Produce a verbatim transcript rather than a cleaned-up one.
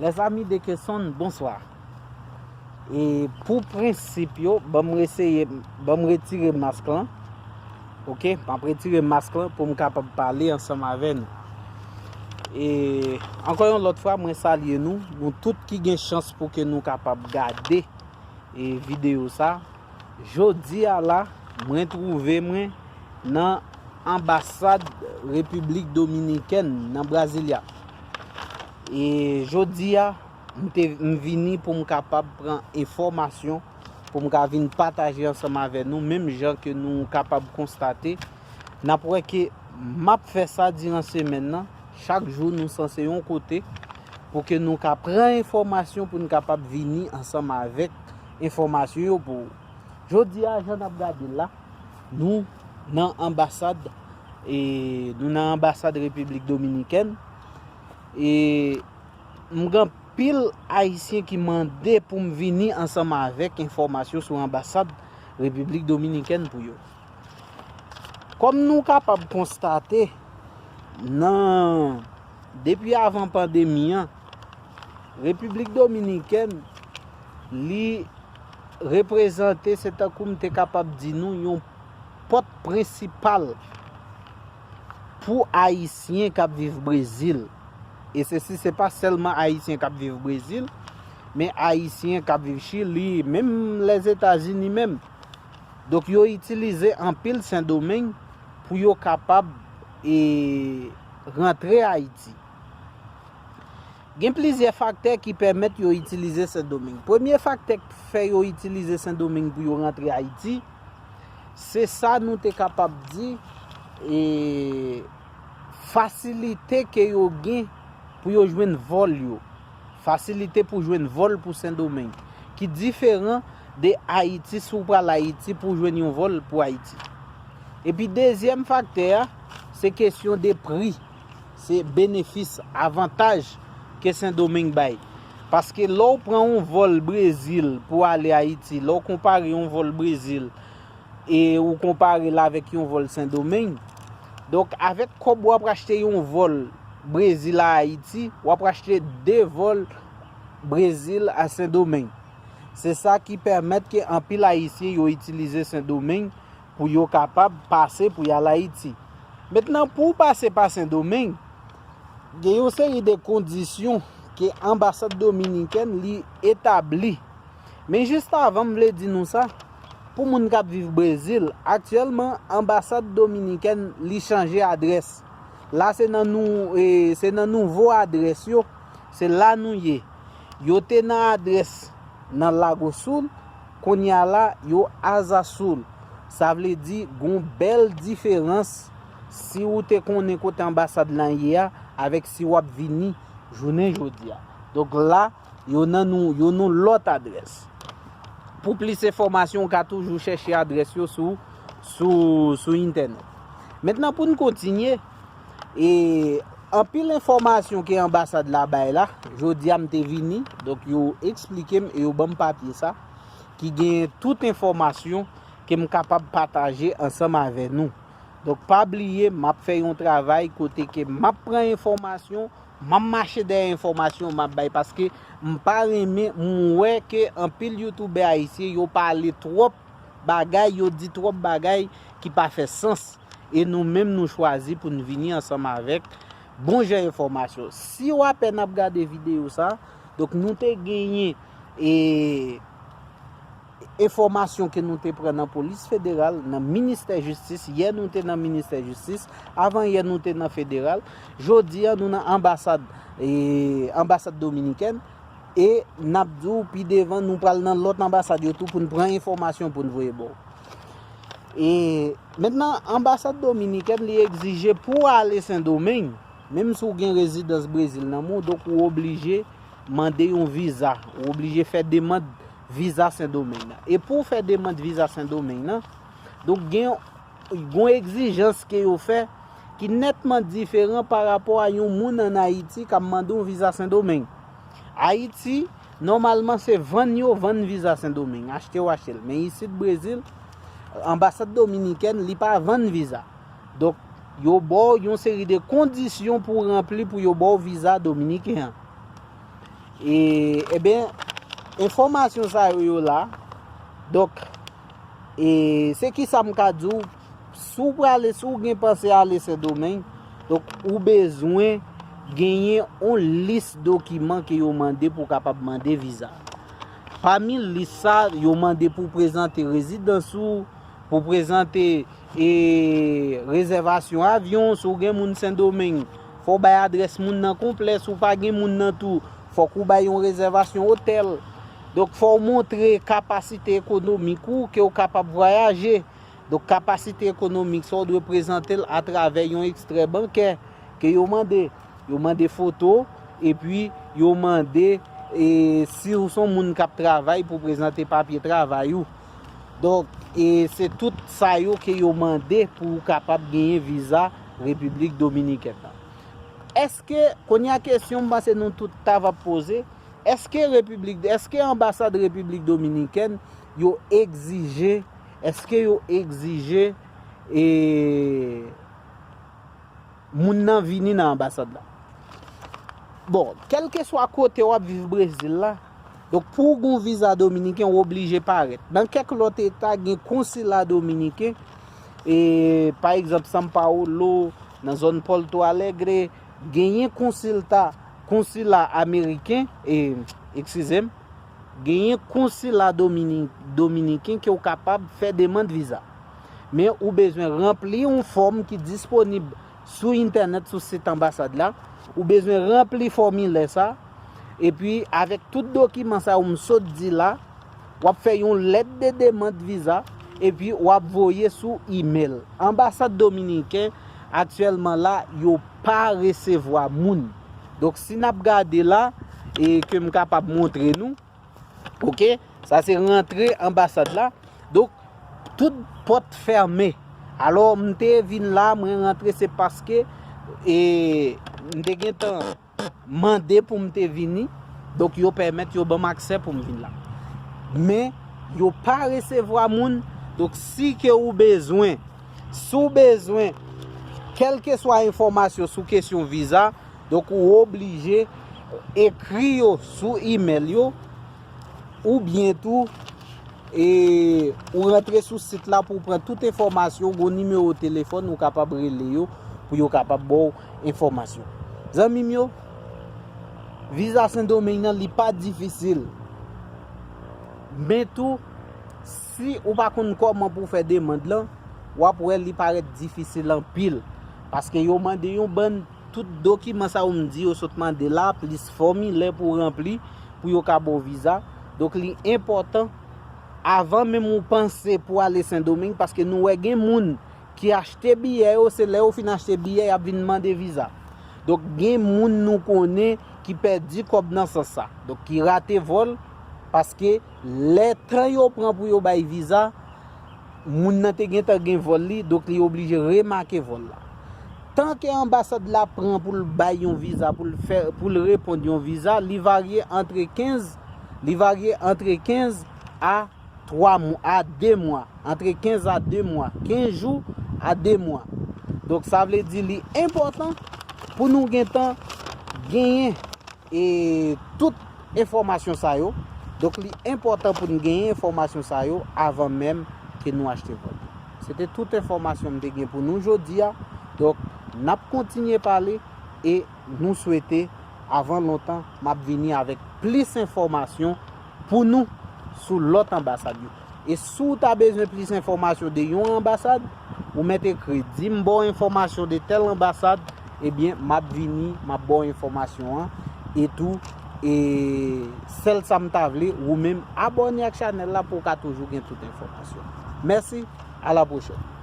Lèzami de Kesonn, bonswa. E pou prensip yo, ban m reseye, ban m retire mask lan. Oke, m ap retire mask lan pou m kapab pale ansanm avè nou. E ankò yon lòt fwa, mwen salye nou, nou tout ki gen chans pou ke nou kapab gade e videyo sa. Jodi a la, mwen twouve mwen nan anbasad Repiblik Dominikèn nan Brasilia. E jodi a, m te, m vini pou m kapab pran enfòmasyon, pou m ka vin pataje ansanm avè nou, menm jan ke nou kapab konstate, n ap wè ke m ap fè sa diran semèn nan, chak jou nou sanse yon kote, pou ke nou ka pran enfòmasyon, pou n kapab vini ansanm avèk enfòmasyon yo pou ou. Jodi a, jan n ap gade l la, nou nan anbasad, e nou nan anbasad Repiblik Dominikèn, e m gen anpil Ayisyen ki mande pou m vini ansanm avèk enfòmasyon sou anbasad Repiblik Dominikèn pou yo. Kòm nou kapab konstate, nan, depi avan pandemi an, Repiblik Dominikèn, li reprezante, se tankou m te kapab di nou, yon pòt prensipal pou Ayisyen k ap viv Brezil. E sesi, se pa sèlman Ayisyen k ap viv Brezil, men Ayisyen k ap viv Chili, menm Lèzetazini menm. Donk, yo itilize anpil Sendomeng pou yo kapab, e, rantre Ayiti. Gen plizyè faktè ki pèmèt yo itilize Sendomeng. Premye faktè k fè yo itilize Sendomeng pou yo rantre Ayiti, se sa nou te kapab di, e, fasilite ke yo gen pou yo jwenn vòl yo. Fasilite pou jwenn vòl pou Sendomeng, ki diferan de Ayiti, si w pral Ayiti pou w jwenn yon vòl pou Ayiti. Epi dezyèm faktè a, se kesyon de pri, se benefis, avantaj ke Sendomeng bay. Paske lè w pran yon vòl Brezil pou ale Ayiti, lè w konpare yon vòl Brezil e ou konpare l avèk yon vòl Sendomeng, donk, avèk kòb w ap achte yon vòl Brezil a Ayiti, w ap achte de vòl Brezil a Sendomeng. Se sa ki pèmèt ke anpil Ayisyen yo itilize Sendomeng pou yo kapab pase pou y al Ayiti. Mentnan, pou w pase pa Sendomeng, gen yon seri de kondisyon ke anbasad dominikèn li etabli. Men jis avan, m vle di nou sa, pou moun k ap viv Brezil, aktyèlman, anbasad dominikèn li chanje adrès. La, se nan nou, e, se nan nouvo adrès yo, se la nou ye. Yo te nan adrès nan Lago Sul, kounye a la, yo Asa Sul. Sa vle di, gon bèl diferans si ou te konnen kote anbasad lan ye a, avèk si w ap vini jounen jodi a. Donk la, yo nan nou, yo nan lòt adrès. Pou plis enfòmasyon, ou ka toujou chèche adrès yo sou, sou, sou entènèt. Mentnan, pou n kontinye, e anpil enfòmasyon ke anbasad la bay la, jodi a m te vini, donk yo eksplike m e yo ban m papye sa, ki gen tout enfòmasyon ke m kapab pataje ansanm avè nou. Donk, pa bliye, m ap fè yon travay kote ke m ap pran enfòmasyon, m ap mache dèyè enfòmasyon m ap bay, paske m pa renmen, m wè ke anpil youtubè ayisyen yo pale twòp bagay, yo di twòp bagay ki pa fè sans. E nou menm, nou chwazi pou n vini ansanm avèk bon jan enfòmasyon. Si w apèn ap gade videyo sa, donk, nou te genyen, e, enfòmasyon ke nou te pran nan polis federal, nan ministè jistis. Yè nou te nan ministè jistis, avan yè nou te nan federal. Jodi a, nou nan anbasad, e, anbasad dominikèn. E n ap di w pi devan, nou pral nan lòt anbasad yo tou pou n pran enfòmasyon pou n voye ba w. E mentnan, anbasad dominikèn, li egzije pou w ale Sendomeng, menm si w gen rezidans Brezil nan men w, donk ou oblije mande yon viza, ou oblije fè demann viza Sendomeng nan. E pou w fè demann viza Sendomeng nan, donk gen yon egzijans ke yo fè ki nètman diferan pa rapò a yon moun ann Ayiti k ap mande yon viza Sendomeng. Ayiti, nòmalman, se vann yo vann viza Sendomeng, achte w achte l. Men isit Brezil, anbasad dominikèn, li pa vann viza. Donk, yo ba w yon seri de kondisyon pou w ranpli pou yo ba w viza dominiken an. E, ebyen, enfòmasyon sa yo, yo la. Donk, e, se ki sa m ka di w, si w prale, si w gen panse ale Sendomeng, donk, ou bezwen genyen yon lis dokiman ke yo mande pou w kapab mande viza. Pami lis sa, yo mande pou w prezante rezidans ou, pou w prezante e rezèvasyon avyon, si w gen moun Sendomeng, fò w bay adrès moun nan konplè, si w pa gen moun nan tou, fòk ou bay yon rezèvasyon otèl. Donk, fò w montre kapasite ekonomik ou, ke w kapab vwayaje. Donk, kapasite ekonomik sa, w dwe prezante l atravè yon ekstrè bankè ke yo mande. Yo mande foto, epi yo mande, e, si w se yon moun k ap travay, pou w prezante papye travay ou. Donk, e, se tout sa yo ke yo mande pou w kapab genyen viza Repiblik Dominikèn nan. Èske, kounye a kesyon m panse nou tout ta va poze, èske Repiblik, èske anbasad Repiblik Dominikèn yo egzije, èske yo egzije, e, moun nan vini nan anbasad la? Bon, kèlkeswa kote w ap viv Brezil la, donk, pou w gen yon viza dominiken, w oblije parèt. Nan kèk lòt eta, gen konsila dominiken, e, pa egzanp, São Paulo, nan zòn Porto Alegre, genyen konsilta, konsila ameriken, e, eskize m, genyen konsila domini-, dominiken ke w kapab fè demann viza. Men ou bezwen ranpli yon fòm ki disponib sou entènèt, sou sit anbasad la. Ou bezwen ranpli fòmilè sa. Epi, avèk tout dokiman sa yo m sot di la, w ap fè yon lèt de demann viza, epi w ap voye sou imèl. Anbasad dominiken, aktyèlman la, yo pa resevwa moun. Donk, si n ap gade la, e ke m kapab montre nou, oke, sa se rantre anbasad la. Donk, tout pòt fèmen. Alò, m te vin la, mwen rantre, se paske, e, m te gentan mande pou m te vini. Donk, yo pèmèt yo ban m aksè pou m vin la. Men, yo pa resevwa moun. Donk, si ke ou bezwen, si w bezwen, kèlkeswa enfòmasyon sou kesyon viza, donk, ou oblije ekri yo sou imèl yo, oubyen tou, e, ou rantre sou sit la pou w pran tout enfòmasyon, gen nimewo telefòn, ou kapab rele yo pou yo kapab ba w enfòmasyon. Zanmi m yo, viza Sendomeng nan, li pa difisil. Men tou, si ou pa konn kòman pou w fè demann lan, w ap wè li parèt difisil anpil. Paske yo mande yon bann tout dokiman sa yo m di yo sot mande la, plis fòmilè pou w ranpli, pou yo ka ba w viza. Donk, li enpòtan, avan menm ou panse pou ale Sendomeng, paske nou wè gen moun ki achte biyè yo, se lè yo fin achte biyè, y ap vin mande viza. Donk, gen moun nou konnen ki pèdi kòb nan sans sa. Donk, ki rate vòl, paske lè tan yo pran pou yo bay viza, moun nan te gentan gen vòl li, donk li oblije remake vòl la. Tan ke anbasad la pran pou l bay yon viza, pou l fè, pou l reponn yon viza, li varye antre kenz, li varye antre kenz a twa mwa, a de mwa, antre kenz a de mwa, kenz jou a de mwa. Donk, sa vle di li enpòtan pou nou gentan genyen e tout enfòmasyon sa yo. Donk, li enpòtan pou n genyen enfòmasyon sa yo avan menm ke nou achte vòl. Se te tout enfòmasyon m te gen pou nou jodi a. Donk, n ap kontinye pale e nou swete, avan lontan, m ap vini avèk plis enfòmasyon pou nou sou lòt anbasad yo. E si w ta bezwen plis enfòmasyon de yon anbasad, ou mèt ekri, di m ba w enfòmasyon de tèl anbasad, ebyen, m ap vini, m ap ba w enfòmasyon an. E tou, e sèl sa m ta vle, ou menm abòne ak chanèl la pou w ka toujou gen tout enfòmasyon. Mèsi, a la pwochèn.